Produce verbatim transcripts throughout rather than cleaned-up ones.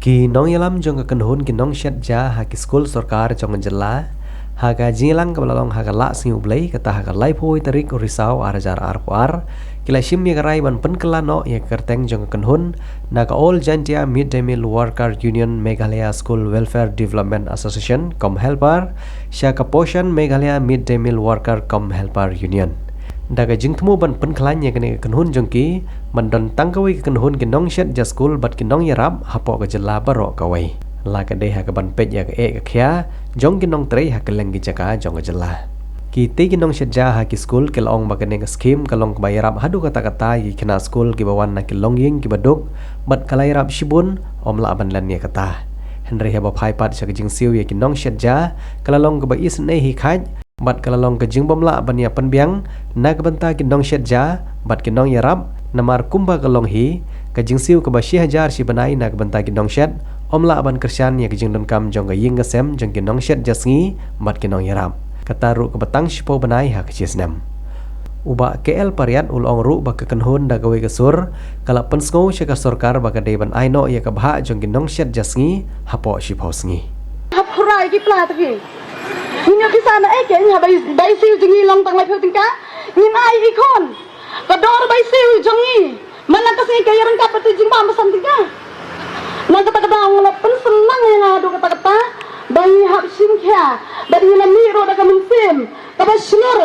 Ki nongïalam jong ka kynhun ki nongshet ja ha ki skul sorkar jong ka jylla, ha ka jingïalang kaba la long ha ka Lah Sngi U Blei, kata ha ka laiphew tarik u Risaw ar hajar arphew ar, ki la shim ïa ka rai ban pynkylla noh ïa ka kyrteng jong ka kynhun na ka All Jaintia Mid Day Meal Worker Union Meghalaya School Welfare Development Association cum helper sha ka Poshan Meghalaya Mid Day Meal Worker cum helper Union. Da ka jingthmu ban pynkhlaiñ ïa kane ka kynhun jong ki ban don tang kawei ka kynhun ki nongshet ja skul bad ki nongïarap hapoh ka jylla baroh kawei, la ka dei ha kaban peit ïa ka eh ka khia jong ki nongtrei ha kylleng ki jaka jong ka jylla. Kitei ki nongshet ja ha ki skul ki la ong ba kane ka skhim ka long kaba ïarap haduh katta katta ïa ki khynnah skul kiba wan na ki longïing kiba duk, bad ka la ïarap shibun, ym lah ban len ïa kata. Hynrei haba phai pat sha ka jingsiew ïa ki nongshet ja, ka la long kaba isynei hi kheit, bad ka la long ka jingbymlah ban ïa pynbiang na ka bynta ki nongshet ja bad ki nongïarap, namar kumba ka long hi, ka jingsiew kaba shi hajar shi bnai na ka bynta ki nongshet, ym lah ban kyrshan ïa ka jingdonkam jong ka ïing ka sem jong ki nongshet ja sngi bad ki nongïarap, kata ruh kaba tang shiphew bnai ha ka shi snem. U Bah K L Pariat u la ong ruh ba ka kynhun da kawei ka sur ka la pynsngew sha ka sorkar ba ka dei ban ai noh ïa ka bhah jong ki nongshet ja sngi hapoh shiphew sngi. Hap khrai ki pla ta ki. Ngin ïa pisa na eh ke, ngin ha bai, bai siew jong ngi long tang laiphew tyngka. Ngin ai i khon ka dor bai siew jong ngi. Man la ka sngi ka ïa ryngkat bad ka jingbam ba san tyngka. Na kata ka daw nga la pynsngew ïa nga haduh katta katta ba ngi hap shim khia bad ngi la mih ruh da ka mynsiem kaba shlur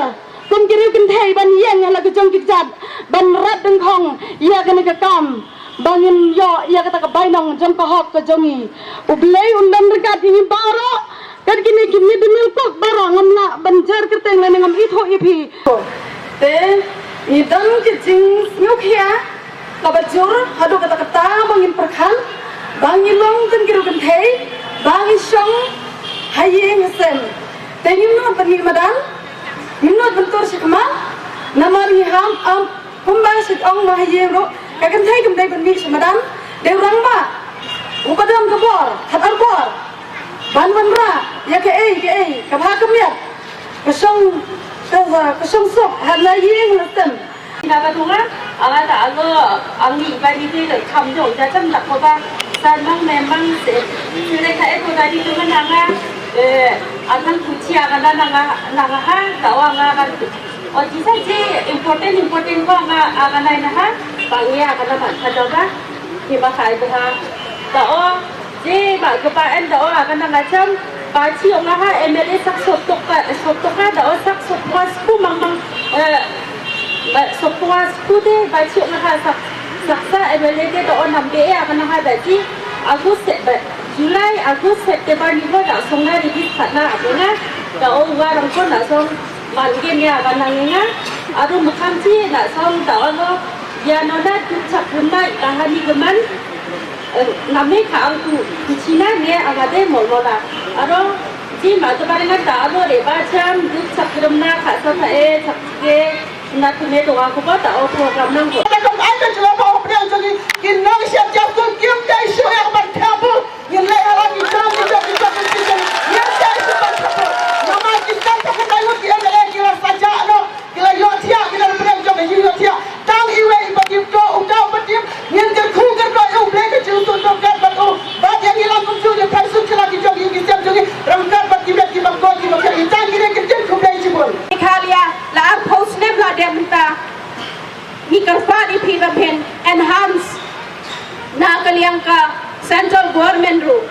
kum ki riew kynthei ban ïeng ha la ka jong ki kjat, ban rat dyngkhong ïa kane ka kam, ba ngin ïoh ïa kata ka bainong jong ka hok ka jong ngi. U Blei un don ryngkat ïa ngi baroh. Kat kine ki mid day meal cook baroh ngam lah ban jer kyrteng lane ngam ithuh ïa phi. Te ngi don ki jingsngewkhia kaba jur haduh katta katta ba ngin pyrkhat ba ngi long kum ki riew kynthei ba ngi shong ha ïing ha sem. Te ngim nud ban mih madan, ngim nud ban tur shakhmat, namar ngi ham, am, kumba sha ong ma ha ïing ruh, ka kynthei kam dei ban mih sha madan, dei u rangbah uba don ka bor khat ar bor ban wanrah ïa kaei kaei kaba ha ka miat, ka shong, ka, ka shong suk ha la ïing la sem. Ina ba tunga, anga ta alo, angi ba ni te kam jong ja cham tak ko ba. San mang memang se. Sile ka eko tadi tunga nanga, eh, anang kuchi anga nanga, nanga ha, ta anga kan. O jisa je important, important ko anga, anga nai na ha, bang ya anga na man ka jong ba. Ki ba kai ba ha. Ta o, je ba ka ba en ta o anga nanga cham. Ba chi ong ha M L A sak sop tok ka, sop tok ka, da o sak sop was ku mang mang, eh, ba sop was ku te, ba chi ong ha sak, sak sa M L A te da o nam be ya ka na ha da chi, August, Sep-, ba, July, August, September ni ko da song na release ka na, aku na, da o wa rang ko na song, man gen ya ka na ngi nga, aru makam chi na song da o lo, ya no na tu chak rumai, ka ha ni geman, Name ka ang tu, tu China ne ang ade mol mola. Aro, ji ma tu bare ngan ta aro re ba jam, du chak ram na ka sa ta e, chak ke, na tu me to aku ba ta o program nang ko. Ka kam ai ka jelo ba o pdeng jong ki, ki nong siap jam tu kim dai shu yang ban kabu. Ngin leh hala ki jam, ki jam, ki jam, ki jam. Ngin dai shu ban kabu. Nama ki jam ta ka dai ngut ki M L A ki la sa ja no. Ki la ïohthiah, ki la pynlong jong ka jingïohthiah. Tang iwei i ba tip to, u dei u ba tip, ngin kyrkhu kyrdoh ïa U Blei ka jingsuk tongkat bad u. Bad ïa ngi lang kumjuh ïa pyrshah suk sha la ki jong ngi ki sem jong ngi. Ryngkat bad ki met ki bangkot ki bangkot. Tang ki dei ki jingkhublei shibun. Meghalaya la arphew snem la dep mynta. Ngi kyrpad ïa phi ba phin enhance na ka liang ka central government ruh.